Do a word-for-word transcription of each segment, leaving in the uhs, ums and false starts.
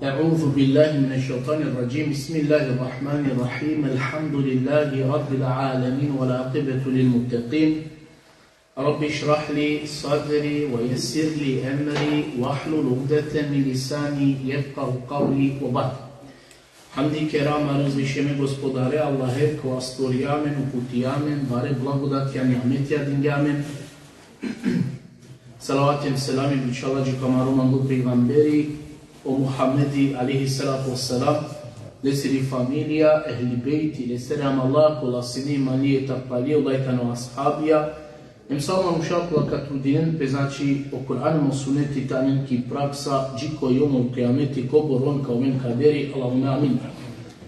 أعوذ بالله من الشيطان الرجيم. بسم الله الرحمن الرحيم. الحمد لله رب العالمين والعاقبة للمتقين. رب اشرح لي صدري ويسر لي أمري واحلل عقدة من لساني يفقه قولي وبعد. Hamdi kerama uzvišeme Gospodare Allahe, kova stvorija amen, uputija amen, bare blagodatija, nijametija dingja amen. Salavati hem selami bičhalađi ka amaro manglo pejgamberi, o Muhammedi alejhi salatu ve selam, lesiri familija, ehli bejti, lesere amala, kola sine imanlije, takvalije, ola i tane o ashabija, hem sa o manuša kola ka trudinen pe, znači, o Kur'an hem o suneti te anen ki praksa, dži ko jomul kijameti, kobor on ka oven kaderi, Allahumme amin.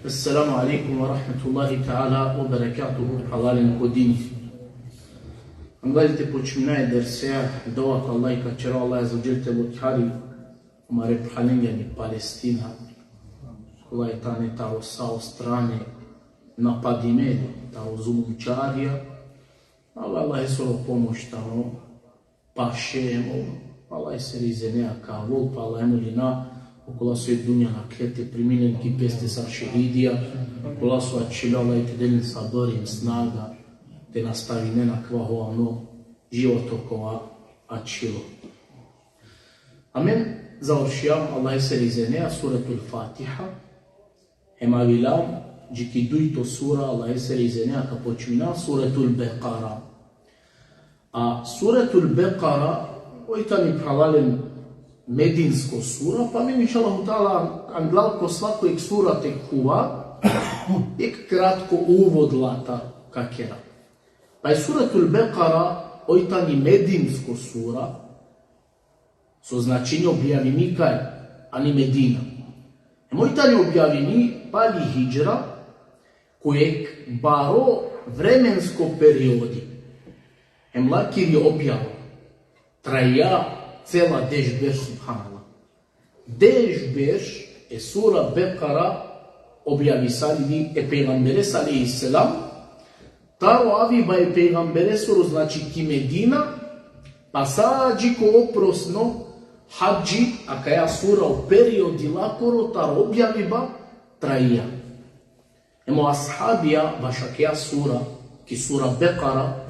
Esselamu alejkum ve rahmetullahi teala ve berekatuhu, phralalen ko dini. Anglal te počmina e derseja, dova ko Allah, ka ćera Allah azze ve dželle te bothari amare phralenđe ani Palestina, kola i tane taro sa o strane napadime, taro zulumčarija, ali Allahesoro pomoć tano, paše hem o, Allahesere izenea ka avol, pa Allah molina, okola so i dunja nakhle te priminen ki peste sar šehidija, okola so ačhile Allah te del len sabri hem snaga, te nastavinen akava hovavno životo kova ačhilo. Amen završijam Allahesere izenea Suretul Fatiha, hem avilam dži ki dujto sura Allahesere izenea, ka počmina Suretul Bekara. A Suretul Bekara, oj tani, phralalen, medinsko sura, pa amen inšallahu teala anglal ko svako jek sura te khuva, jek kratko uvod latar ka kera. Pa e Suretul Bekara, oj tani medinsko sura, so značini objavimi kaj, ani Medina. Hem oj tani objavimi pali hidžra, ko jek baro vremensko periodi. Hem lakiri objava traja cela deš berš, subhanallah. Deš berš e sura Bekara objavisali e pejgamberes alejhi selam, taro aviba e pejgamberesoro, znači, ki Medina, pa sa dži ko oprosno hadži, akaja sura, o periodi lakoro taro objaviba traja. Hem o ashabija baš akaja sura, ki sura Bekara,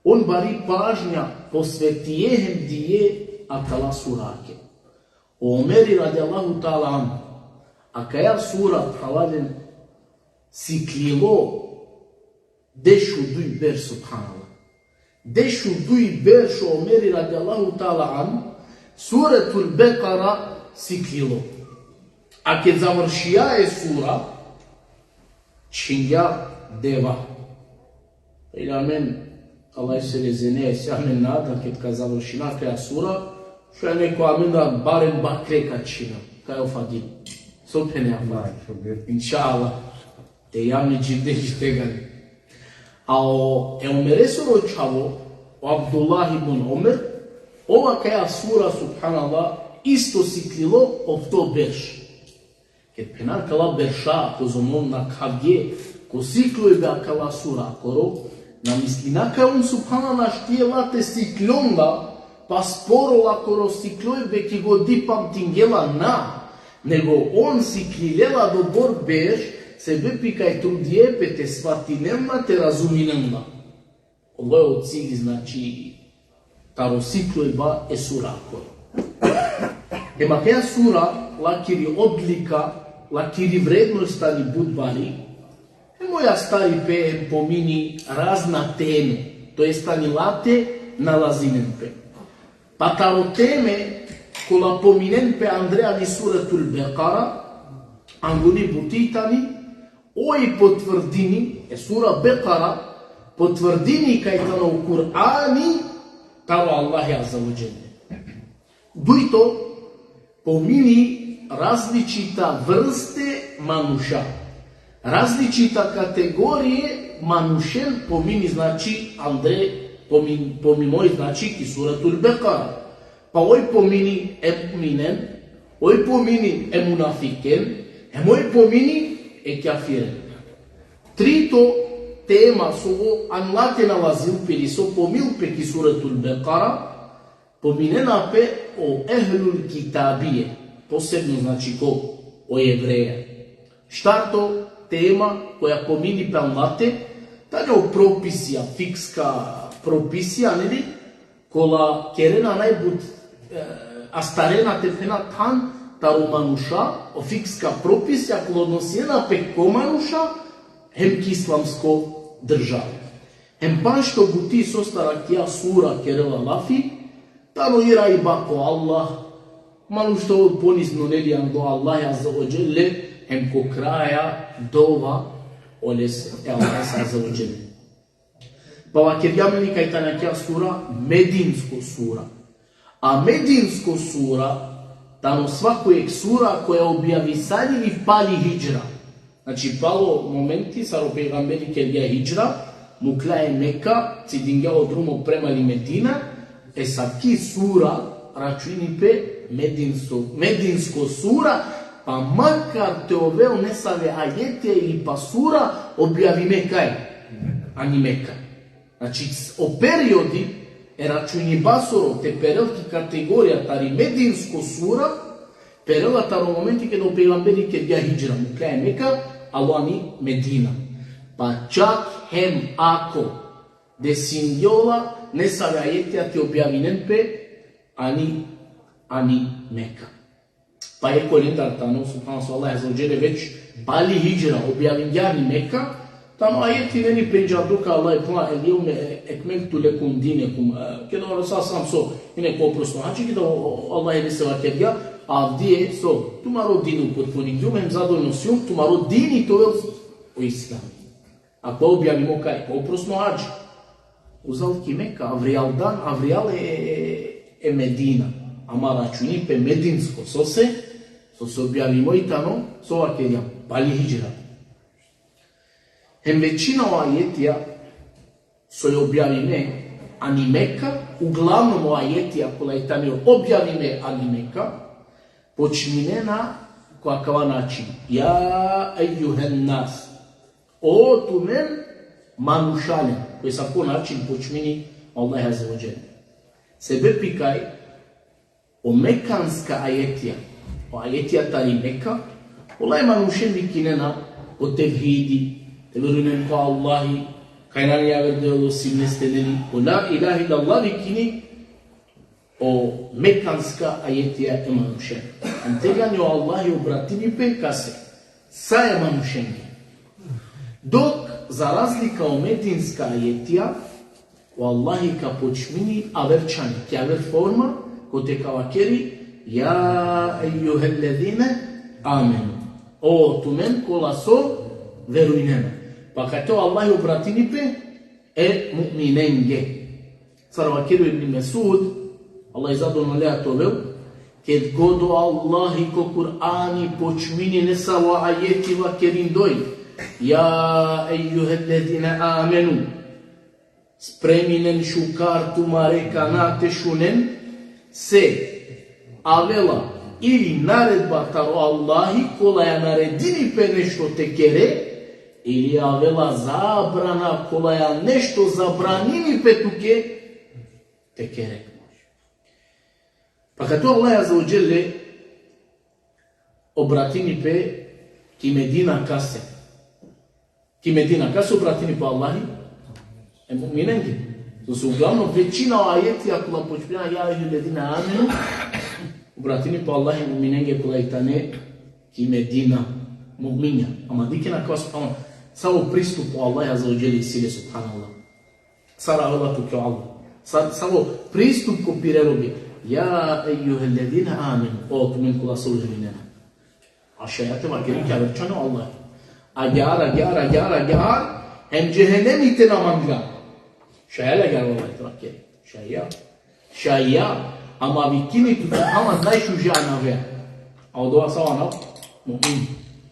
on bari pažnja posvetije hem dije akala surake. O Omeri radijallahu teala anhu, akaja sura, phralalen, siklilo dešuduj berš, subhanallah. Dešuduj berš o Omeri radijallahu teala anhu Suretul Bekara siklilo. A ked završija e sura, čhingja deva. Ili amen, Allahesere izenea, isi amen nada, ked ka završina akaja sura, šaj neko amen da barem bakre ka čhina, kaj o Fadil. So phene, Afat? Inšallah. Te jam i dživde dživdegani. A o, e Omeresoro čhavo, o Abdullah ibn Omer, ov akaja sura, subhanallah, isto siklilo ofto berš. Ked phena akala berša, kozom ov nakhavgje ko siklojbe akala surakoro, na mislina kaj on, subhanallah, našti lela te sikljon la, pa sporo lakoro siklojbe ki godi pamtingje la, na, nego on siklilela dobor berš, sebepi kaj trudije pe te svatinen la, te razuminen la. Ovo je o cilj, znači, taro siklojba e surakoro. Hem akaja sura, lakiri odlika, lakiri vrednost tani but bari, hem oj astari pe hem pomini razna teme, to jest tani late nalazinen pe. Pa taro teme kola pominen pe andre ani Suretul Bekara, anguni buti tani, oj potvrdini, e sura Bekara potvrdini kaj tano Kur'ani taro Allahi azze ve dželle. Dujto, pomini različita vrste manuša. Različita kategorije manušen pomini, znači, andre, pomin-, pomimoj, znači, ki Suretul Bekara. Pa oj pomini e mu'minen, oj pomini e munafiken, hem oj pomini e kjafiren. Trito tema so o anlate nalazil pe ili so pomil pe ki Suretul Bekara, pominena pe o ehlul kitabije. posebno, znači, ko o Jevreja. Štarto tema koja pomini pe amate, tane o propisija, fikska propisija, neli, kola kerena najbut, e, astarena te phena than taro manuša, o fikska propisija kola odnosena pe ko manuša, hem ki islamsko država. Hem panšto buti sostar akija sura kerela lafi, tano iraiba ko Allah, manuš te ovel ponizno, neli, ando Allah azze ve dželle, hem ko kraja dova olese, e Allah azze ve dželle. Pa vakergjam, neli, kaj tani akija sura medinsko sura. A medinsko sura tano svako jek sura koja objavisali pali hidžra. Znači, palo momenti sar o pejgamberi kergja hidžra, mukla e Meka, cidingja o drumo prema li Medina, e saki sura računi pe medinsko, medinsko sura, pa makar te ovel nesave ajetija ili pa sura objavime kaj? Ani Meka. Znači, o periodi e računibasoro te perel ki kategorija tari medinsko sura, perela taro momenti keda o pejgamberi kergja hidžra, mukla e Meka, alo ani Medina. Pa čak hem ako desingjola nesave ajetija te objavinen pe ani, ani Meka. Pa e kolendar tano, subhanallah, Allah azze ve dželle već pali hidžra objavingja ani Meka, tano ajeti, neli, pendžardo, kaj Allah phenela: "El jevme ekmeltu lekum dinekum", e, keda o Resul sam so, ine ko oprosno hadži, keda o, o, Allah e lese vakergja: "Avdive so, tumaro din upotpuningjum, hem zadovoljno sijum, tumaro dini te ovel o Islam." Ako objavimo kaj? Ko oprosno hadži. Uzal ki Meka, avrijal dan, avrijal e, e, e Medina. Ama računi pe medinsko, sose, sose objavimo i tano, so vakergjam, pali hidžra. Hem većina o ajetija soj objavime ani Meka, uglavnom o ajetija kola i tane objavime ani Meka, počminena ko akava način: "Ja ejjuhen nas", o tumen manušalen, ko sako način počmini Allah azze ve dželle. Sebepi kaj o mekanska ajetija, o ajetija tari Meka, ola e manušen vikinena o tevhidi, te verujnen ko Allahi, kaj nane javer Devel osim leste, neli, o la ilahe illallah vikini o mekanska ajetija e manušen. Hem tegani o Allahi obratini pe kase? Sa e manušenge. Dok, za razlika o medinska ajetija, o Allahi ka počmini aver čhane, ki aver forma, kote ka vakeri: "Ja ejjuhellezine amenu", o tumen kola so verujnena. Pa kate o Allahi obratini pe e mu'minenge. Sar vakeri o Ibn Mesud, Allah i zadovoljno lea te ovel, ked god o Allahi ko Kur'ani počmini nesavo ajeti vakerindoj: "Ja ejjuhellezine amenu", spreminen šukar tumare kana te šunen, se avela ili naredba taro Allahi, kolaja naredini pe nešto te kere, ili avela zabrana, kolaja nešto zabranini pe tuke te kere. Pa kate o Allah azze ve dželle obratini pe ki Medina kase? Ki Medina kase obratini pe o Allahi? E mu'minenge. Sose uglavnom većina o ajetija kola počminena "Ja ejjuhellezine amenu", obratini pe o Allahi e mu'minenge kola i tane ki Medina, mu'minja. Ama dikhen akava, subhanallah, savo pristup o Allah azze ve dželle isi le, subhanallah. Sar avela tuke o Allah. Sa-, savo pristup ko pire robija. "Ja ejjuhellezine amenu", o tumen kola so verujnena. A šaja te vakeri kaj aver čhane o Allah. Agjaar, agjaar, agjaar, agjaar, hem džehenemi te na mangla. Šaja le agjaar o Allah te vakeri? Šaja. Šaja. Ama vikini tut, ama najšuže anavea. A odova sa o anav? Mu'min.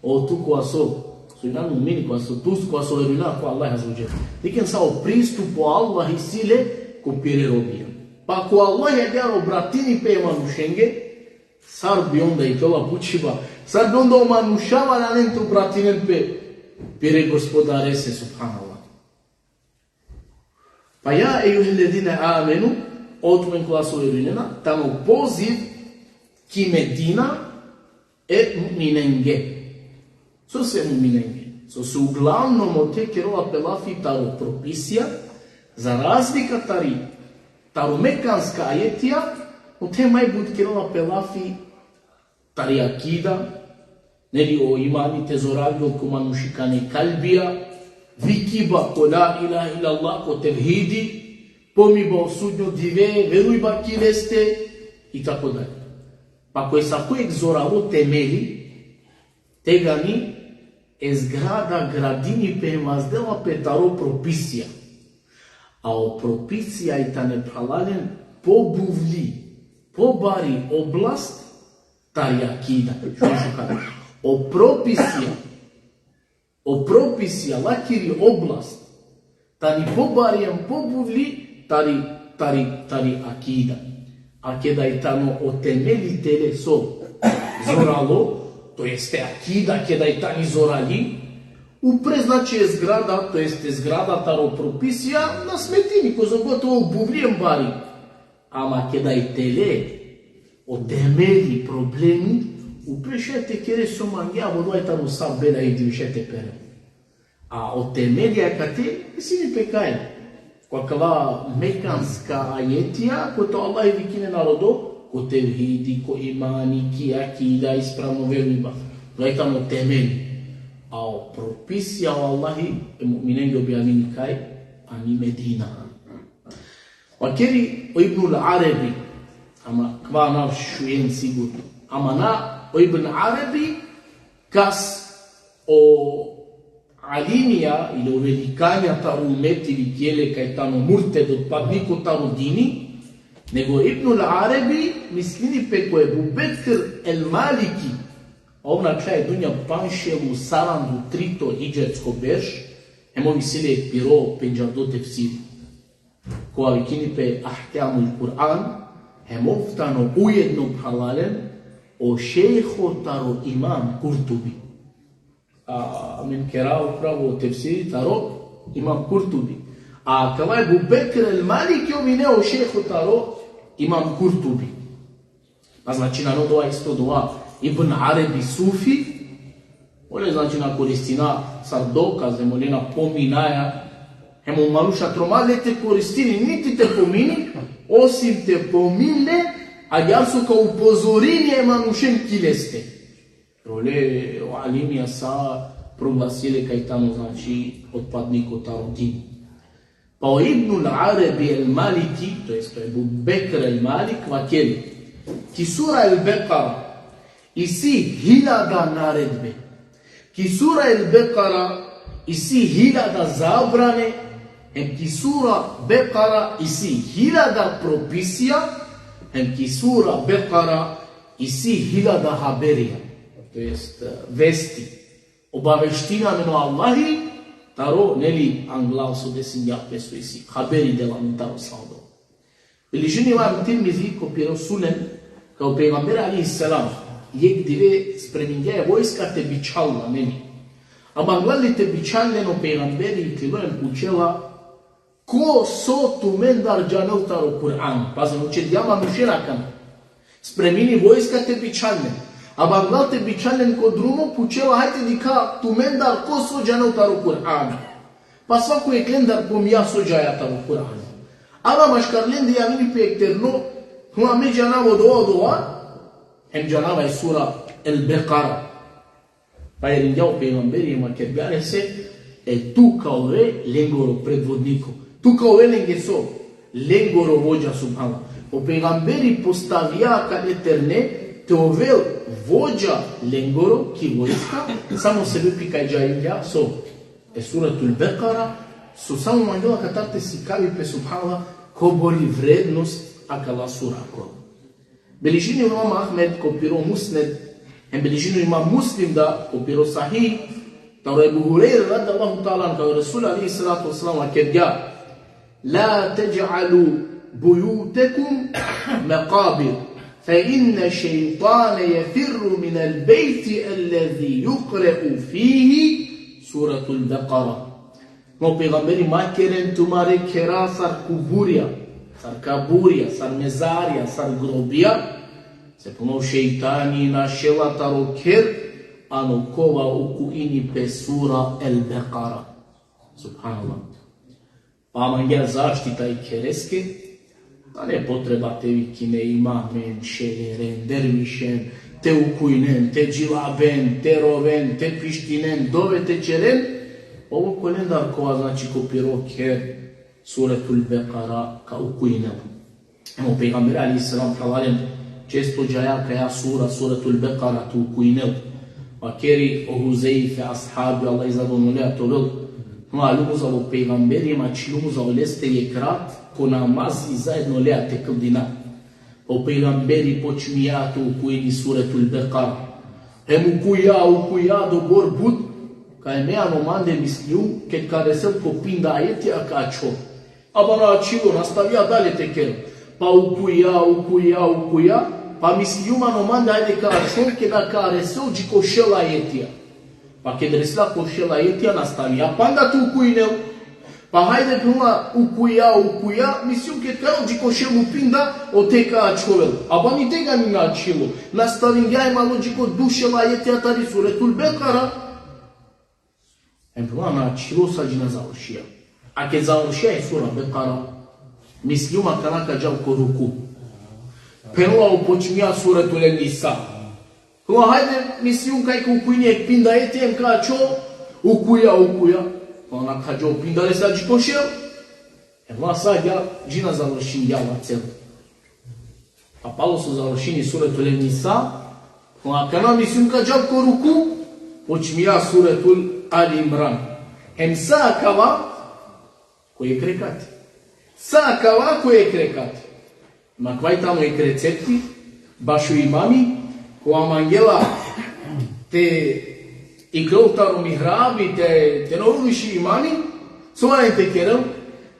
O tu kova so, so injan mu'min, kova so, tu kova so verujna ko Allah azze ve dželle. Dikhen savo pristup o Allah isi le ko pire robija. Pa ako o Allah agjaar obratini pe e manušenge, sar bi onda, i tola pučiba, sar bi onda o manuša valjanen te obratinen pe pire Gospodarese, subhanallah. Pa "Ja ejjuhellezine amenu", o tumen kola so verujnena, tano poziv ki Medina, E mu'minenge. So se mu'minenge? So se uglavnom ote kerela pe lafi taro propisija, za razlika tari, taro mekanska ajetija, ote maj but kerela pe lafi tari akida, neli o imani te zoravel ko manušikane kalbija, vikiba ko la ilahe illallah, ko tevhidi, pomiba o sudnjo dive, verujba ki leste, i tako dalje. Pa ko esako jekh zoralo temeli, tegani e zgrada gradini pe, vazdela pe taro propisija. A o propisija i tane, phralalen, pobuvli, pobari oblast tari akida. Šunen šukar. O propisija, o propisija, lakiri oblast tani pobari em pobuvli tari, tari, tari akida. A keda i tano o temeli tele so zoralo, to jeste akida, keda i tani zorali, upre, znači, e zgrada, to jeste zgrada taro propisija, na smetini, kozom god te ovel buvli em bari. Ama keda i tele, o temeli problemi, upre šaj te kere so mangea, vodova i tano sa bela i dive šaj te pere. A o temeli akate, isi ni pe kaj. Ko akala mekanska ajetija, kote o Allah vikini e narodo ko tevhidi, ko imani, ki akida, ispravno verujba. Vodova i tano temeli. A o propisija o Allahi e mu'minenge objavini kaj? Ani Medina. Vakeri o Ibnul Arabi, ama kava nav šujen sigurno. Ama na o Ibn Arabi, kas o alimija ili o velikanja taro umeti vikinđe le kaj tano murted, otpadniko taro dini, nego Ibnul Arabi mislini pe ko Ebu Bekr el Maliki, ov nakhlja e dunja panšel u sarandu trito hidžretsko berš, hem ov isi le piro pendžardo tefsiri. Kova vikini pe Ahkamul Kur'an, hem ov tano ujedno, phralalen, o šejho taro Imam Kurtubi. A, amen kera upravo tefsiri taro Imam Kurtubi. A kava Ebu Bekr el Maliki ov ine o šejho taro Imam Kurtubi. Pa znači, nane odova isto dova Ibn Arabi sufi, ole, znači, na koristina sar dokaz, hem ole na pominaja, hem o manuša tro ma le te koristini, niti te pomini, osim te pomini le, agjaar so ka upozorini e manušen ki leste. Ole o alimija sa proglasini le kaj tano, znači, otpadniko taro din. Pa o Ibnul Arabi el Maliki, to jest o Ebu Bekr el Malik, vakeri: ki sura el Bekara isi hiljada naredbe. Ki sura el Bekara isi hiljada zabrane, hem ki sura Bekara isi hiljada propisija, hem ki sura Bekara isi hiljada haberija, to jest, e, vesti. Obaveština amen o Allahi taro, neli, anglal so desingja pe, so isi haberi dela amen taro sa odova. Beležini o Imam Tirmizi ko piro Sunen, kaj o pejgamberi alejhi selam jekh dive spremingja e vojska te bičhal la, neli. Ama anglal te bičhal len, o pejgamberi iklilo em pučela: ko so tumendar džanel taro Kur'an? Pazi, učedja manušen akana. Spremini vojska te bičhal len. Ama anglal te bičhal len ko drumo, pučela: hajde dikha tumendar ko so džanel taro Kur'an. Pa svako jekh lendar pomnja so džaja taro Kur'an. Ama maškar lende javini pe jekh terno, hum, me džanava odova, odova, hem džanava i sura El Bekara. Pa iringja o pejgamberi hem vakergja lese: e, tu ka ove lengoro predvodniko. Tu ka ove lenge so? Lengoro vođa, subhanallah. O pejgamberi postavija akale terne te ovel vođa lengoro ki vojska, samo sebepi kaj džaningja so? E Suratul Bekara, so samo mangela katar te sikavi pe, subhanallah, kobor i vrednost akala sura. Beležini o Imam Ahmed ko piro Musned, hem beležini o Imam Muslim da ko piro Sahih, taro Ebu Hurejre radijallahu ta'ala anhu, kaj o Resul alejhi salatu ve selam vakergja: la tadžalu bujutakum mekabir, fe inne šejtane jefirru minel bejti ellezi jukreu fihi Suratul Bekara. O pejgamberi: ma keren tumare khera sar kuburija, sar kaburija, sar mezarija, sar grobija, Sepun o šejtani našela taro kher, ano kova ukuini pe sura El-Bekara. Subhanallah. Pa mangea zaštita i khereske, nane potreba te vikine imamen, šejeren, dervišen, te ukuinen, te džilaben, te roven, te pištinen, dove te ćeren, ovo kolendar kova, znači, ko piro kher, Suretul Bekara ka ukuinel. Em o pejgamberi alejhi selam, phralalen, često džaja kaja sura, Suretul Bekara, te ukuinel. Vakeri o Huzejfe, ashabi, Allah i zadovoljno le te ovel, ma aljum uzal o pejgamberi, ma ačhilum uzal leste jekh rat, ko namazi zajedno lea te kldina. O pejgamberi počmija te ukuini Suretul Bekara. Em ukuja, ukuja, dobor but, kaj me ano mande mislijum, ked ka resel ko pinda ajetija ka ačhol. Ama na ačhilo, nastavija dalje te kerel. Pa ukuja, ukuja, ukuja, pa mislijum ano mande, ajde ka ačhol, keda ka resel dži ko šel ajetija. Pa ked resla ko šel ajetija, nastavija panda te ukuinel. Pa hajde, phenela, ukuja, ukuja, mislijum ked ka ačhol dži ko šel u pinda, ote ka ačhovel. Ama ni tega ni na ačhilo. Nastavingja em alo dži ko duj šel ajetija tari Suretul Bekara. Em, phenela, na ačhilo sa dži na završija. A ked završija i sura Bekara, mislijum akana ka džal ko ruku. Phenela, o počmija Suretul Nisa. Phenela, hajde, mislijum kaj ka ukuini jekh pinda ajetija em ka ačhol, ukuja, ukuja. Phenela, na ka džal pinda, resla dži ko šel. Em, phenela, sa dža, dži na završingja la celo. A palo so završini Suretul Nisa, phenela, akana mislijum ka džal ko ruku, počmija Suretul Ali Imran. Em sa akava ko jekh rekati. Sa akava ko jekh rekati. Em akava i tano jekh recepti, bašo imami, kova mangela te iklol taro mihrabi, te, te na ovel više imami, so valjani te kerel,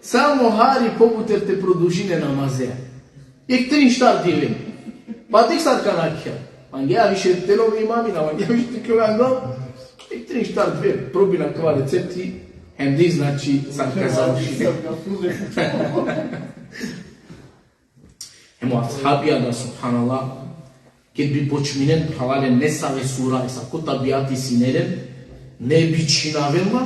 samo hari pobuter te produžine namazea. Jekh trin štar dive. Pa dikh sar ka nakhel. Mangea više te na ovel imami, na mangea više te iklol anglal. Jekh trin štar dive, probin akava recepti, em dikh, znači, sar ka završine. Em o ashabija da, subhanallah, ked bi počminen, phralalen, nesave sura, e, sako tabijati sine len, ne bi čhinaven la,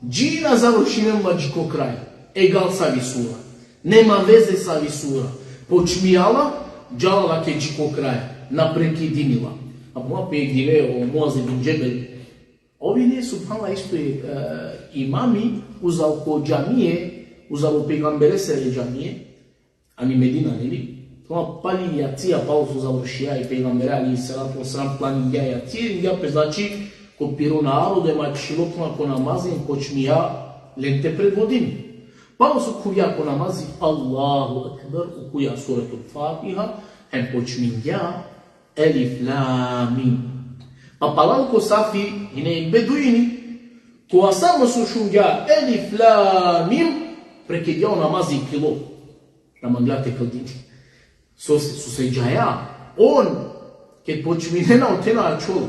dži na završinen la dži ko kraj. Egal savi sura. Nema veze savi sura. Počmija la, džala la ke dži ko kraj. Na prekidini la. A phenela, pe jekh dive o Muaz ibn Džebel, ov ine, subhanallah, isto, e, imami, uzal ko džamije, uzal o pejgamberesere džamije, ani Medina, neli? Phenela, pali jacija, palo so završija i pejgambere alejhi salatu ve selam, klaningja jacija, iringja pe, znači, ko piro narodo, em ačhilo, phenela, ko namazi, em počmija len te predvodini. Palo so khuvgja ko namazi, Allahu ekber, ukuja Suretul Fatiha, em počmingja Elif Lam Mim. Pa palal ko safi ine jekh beduini, kova samo so šungja Elif Lam Mim, prekidja o namazi, iklilo. Na mangla te kldini. So, so se džaja, on, ked počminena, ote na ačhol.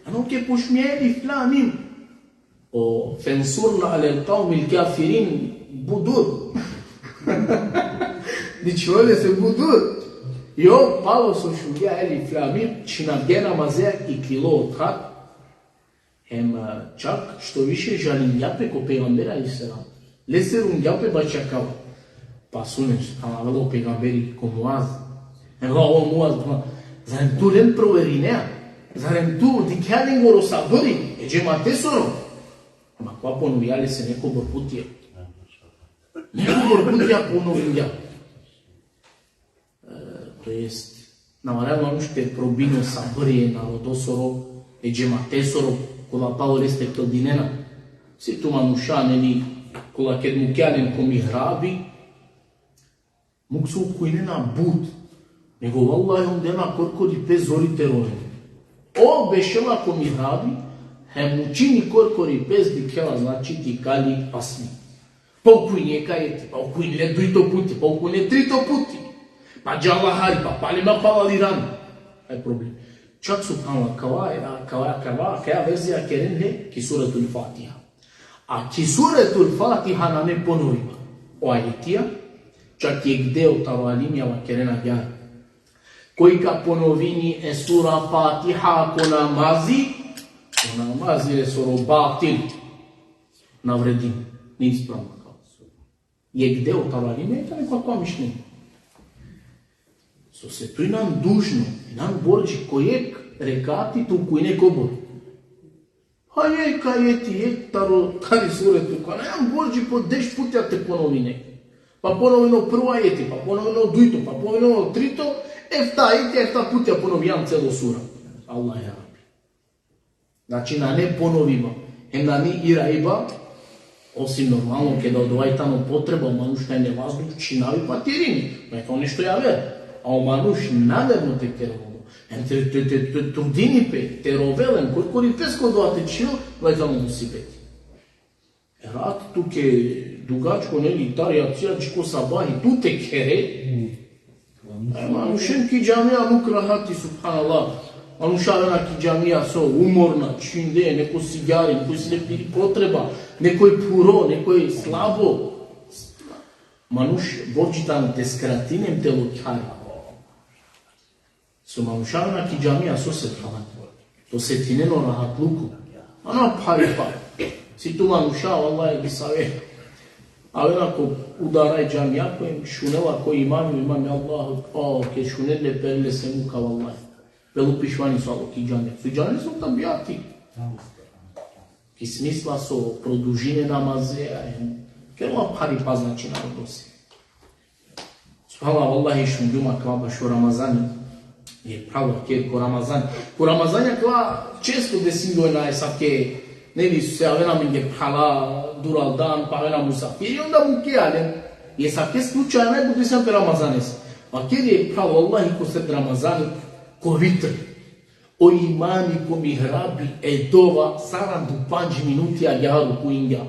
Ano ked počmija Elif Lam Mim, o, فانصرنا على القوم الكافرين, budur. Dičhilo lese budur. Jo, palo so šungja Elif Lam Mim, čhinavgja namazea, iklilo o rat. Em, e, čak što više žalingja pe ko pejgamberi alejhi selam. Lese rungja pe bašo akava. Pa sunen, subhanallah, avela o pejgamberi ko Muaz. Em, o Muaz, pa, zarem tu len proverinea? Zarem tu dikhea lengoro sabri, e džematesoro? Ama kova ponovingja lese nekobor putija. Nekobor putija ponovingja. E, to jest, na valjani manuš te probini o sabri e narodosoro, e džematesoro, kola palo leste kldinena. Si tu manuša, neli, kola ked mukea len ko mihrabi, muk so ukuinena but. Nego, vallahi, on dena korkori pes zori te roven. Ov bešela ko mihrabi, hem učini korkori pes, dikhela, znači, te ikali asmi. Pa ukuini jekh ajeti, pa ukuini le dujto puti, pa ukuini le trito puti. Pa džala hari, pa pale ma palal irani. Aj problem. Čak, subhanallah, kava, kava, kava, kava verzija keren le ki Suretul Fatiha. A ki Suretul Fatiha nane ponoviba o ajetija, čak jekh deo taro alimija vakerena agjaar. Koj ka ponovini e sura Fatiha ko namazi, ko namazi resoro batil. Na vredini, neispravno. Jekh deo taro alime, tane ko akava mišljenje. Sose tu injan dužno, injan bordži ko jekh rekati te ukujne kobor. Ha jekh ajeti, jekh taro, tari sure te ukujne, injan bordži po deš putja te ponovine. Pa ponovine o prvo ajeti, pa ponovine o dujto, pa ponovine o trito, efta ajeti, efta putja ponovinjan celo sura. Allah ja Rabbi. Znači, nane ponoviba, hem nane iraiba, osim normalno, keda odova i tano potreba, o manuš kaj nevazduh, čhinavi pa te irini, pa e to nešto javer. A o manuš namerno te kerel odova. Hem te, te, te, te trudini pe, te rovel, hem korkori pesko odova te čhinel, odova i tano musibeti. Rat tuke dugačko, neli, tari akcija dži ko sabahi, tu te khere. E manušen ki džamija muk rahati, subhanallah. Manuša avena ki džamija so umorna, čhinde, neko sigari, neko sine piri potreba, neko i phuro, neko i slabo. Manuš bordži tano te skratini hem te lokjari. So manuša avena ki džamija, sose, phrala? Te osetinen o rahatluko. A na pharipa. Si tu manuša, vallahi, disave. Avena ko udara e džamija, ko em šunela ko imami, imami, Allahu, o, ke šunel le, perel le se muka, vallahi. Pelo pišmani so alo ki džamija. So džanel so tabijati. Ki smisla so produžini namaze, a em, kerela pharipa, znači, narodosi. Subhanallah, vallahi, šungjum akava bašo Ramazani. E, phrala, ke ko Ramazani. Ko Ramazani akava često desingjona esavke, neli, so avena amenge phrala, duraldan, pa avena musafiri, onda muke alen. Esavke slučaja najbut desingjona pe Ramazanes. Pa kedi, e, phrala, vallahi, ko sred Ramazani, ko vitr. O imami ko mihrabi e dova saranda u pandž minuti agjaar ukujngja.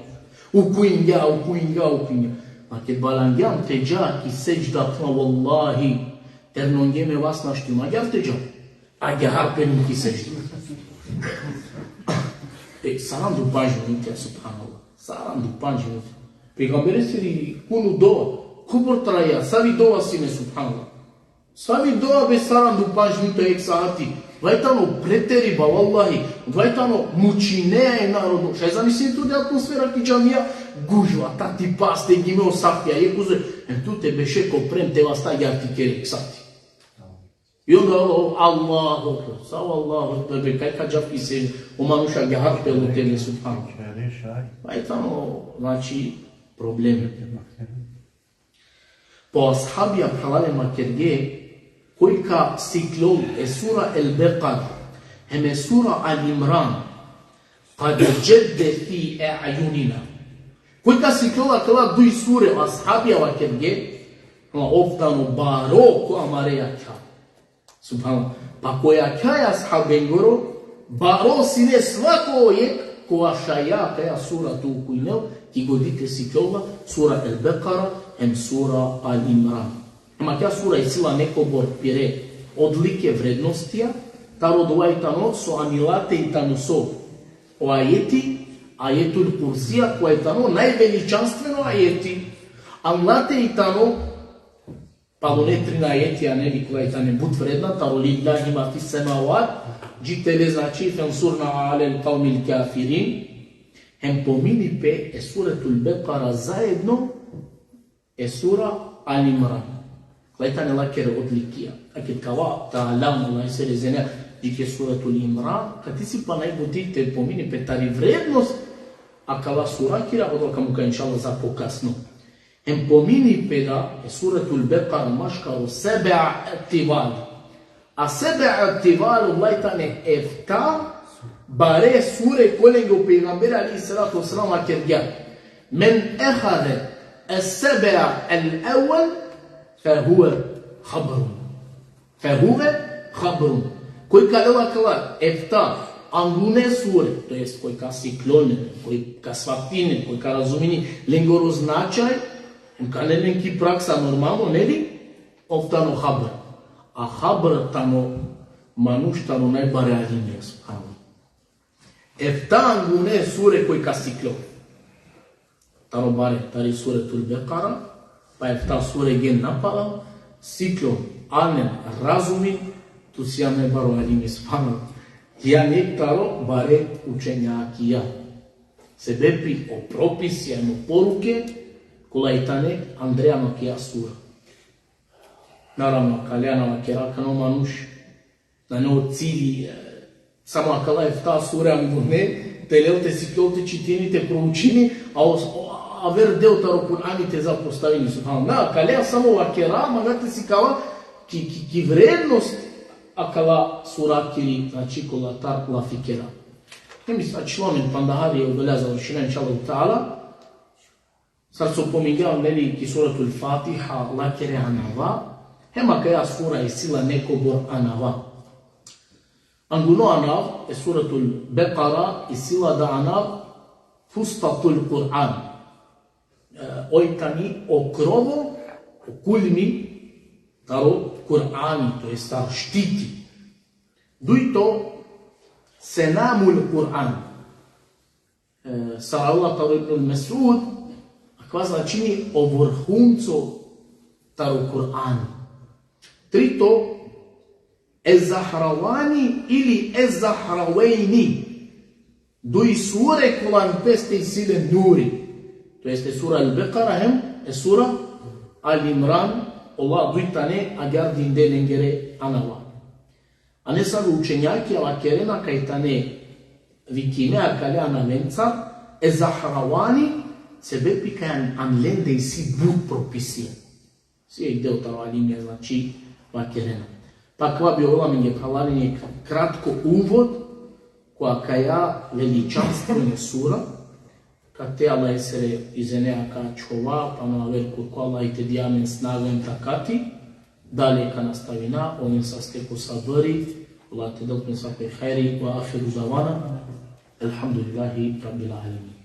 Ukujngja, ukujngja, ukujngja. Ma ked valangjam te dža ki sedžda, phrala, vallahi, ternongjem e vas, našti ma agjaar te dža. Agjaar pe ki sedžda. E, saranda u pandž minuti, subhanallah. Saranda u pandž minuti. Pejgamberesiri kunut dova. Kobor traja, savi dova sine, subhanallah. Savi dova be saranda u pandž minuta, jekh saati. Odova i tano preteriba, vallahi. Odova i tano mučinea e narodo. Šaj zamislin tu de atmosfera ki džamija, gužva, tatipa, stegime o safija, jekh uzo. Em tu te beše ko prim te vasta agjaar te kere, jekh saati. I onda o, Allahu ekber, savo Allahu ekber, be, kaj ka džav ki se, o manuš agjaar pe lutele, subhanallah. Odova i tano, znači, problemi. Po ashabija, phralalen, vakerge, koj ka siklol e sura El-Bekara hem e sura Al-Imran, kad džedde fi e'junina. Koj ka siklol akala duj sure, ashabija vakerge, ama ov tano baro ko amare jakha. Subhanallah. Pa ko jakha e ashabengoro, baro sine svako jekh, kova šaj akaja sura te ukujnel, ki godi te siklol la, sura El-Bekara, hem sura Al-Imran. Ama akaja sura isi la nekobor pire odlike, vrednostija, taro odova i tano so ani late i tano so o ajeti, Ajetul Kursija, kova i tano najveličanstveno ajeti, ani late i tano palune trin ajetija, neli, kola i tane but vredna, taro Lillahi ma fis semavat, dži tele, znači, فانصرنا على القوم الكافرين, hem pomini pe e Suretul Bekara zaedno e sura Al Imran. Kola i tane lakere odlikija. A ked ka ava te alam, Allahi se rezene, dži ke Suretul Imran, kate isi pana i buti te pomini pe tari vrednost akala surakira, odova ka muka, inšallah, za pokasno. Hem pomini pe da e Suretul Bekara maškaro seb'a tival. A seb'a tival, odova i tane efta bare sure, kolenge o pejgamberi alejhi salatu ve selam vakergja: من أخذ السبع الأول فهو خبر. فهو خبر. Koj ka lela akala efta angune sure, to jest koj ka siklol len, koj ka svatini len, koj ka razumini lengoro značaj, hem ka anel len ki praksa normalno, neli, ov tano habr. A habr tano manuš taro najbare alimija, subhanallah. Efta angune sure koj ka siklol. Taro bare, tari Suretul Bekara, pa efta sure gen napalal, Sikljon, anen, razumi, tu sijan najbaro alimi, subhanallah. Jekh taro bare učenjakija. Sebepi o propisi, ano poruke, kola i tane andre ano kija sura. Naravno, akale na vakera akana o manuš, nane o cilji, e, samo akala efta sure angune, te lel te siklol te čitini, te proučini, a o, o, aver deo taro Kur'ani te zapostavini, subhanallah. Na, akale samo vakera, manga te sikava ki, ki, ki vrednost akala surakiri, znači, kolatar lafi kera. Hem is-, ačhilo amen panda hari, odoleja završina, inšallah ta'ala. Sar so pomingjam, neli, ki Suratul Fatiha lakere anava, hem akaja sura isi la nekobor anava. Anguno anav e Suratul Bekara isi la da anav Fustatul Kur'an. E, oj tani o krovo, o kulmi taro Kur'ani, to jest taro štiti. Dujto, Senamul Kur'an. E, sar avela taro Ibnul Mesud, akava značini o vrhunco taro Kur'ani. Trito, Ez-Zahravani ili Ez-Zahravejni. Duj sure kola peste isi le nuri. To jest e sura Al-Bekara hem e sura Al-Imran, ola duj tane agjaar dinde lengere anava. A nesave učenjakija vakerena kaj tane vikime akale anavencar Ez-Zahravani, sebepi kaj an, an lende isi but propisija. Si jekh deo taro alimija, znači, vakerena. Pa akava bi ovela amenge, phralalen, jekh kratko uvod ko akaja veličanstvene sura, kate Allahesere izinea ka ačhova, pana aver kurko Allah te di amen snaga hem takati, dalje ka nastavina, oven saste ko sabri, Allah te del tumen sakoj hajri, ve ahiru davana, elhamdulillahi rabbil alemin.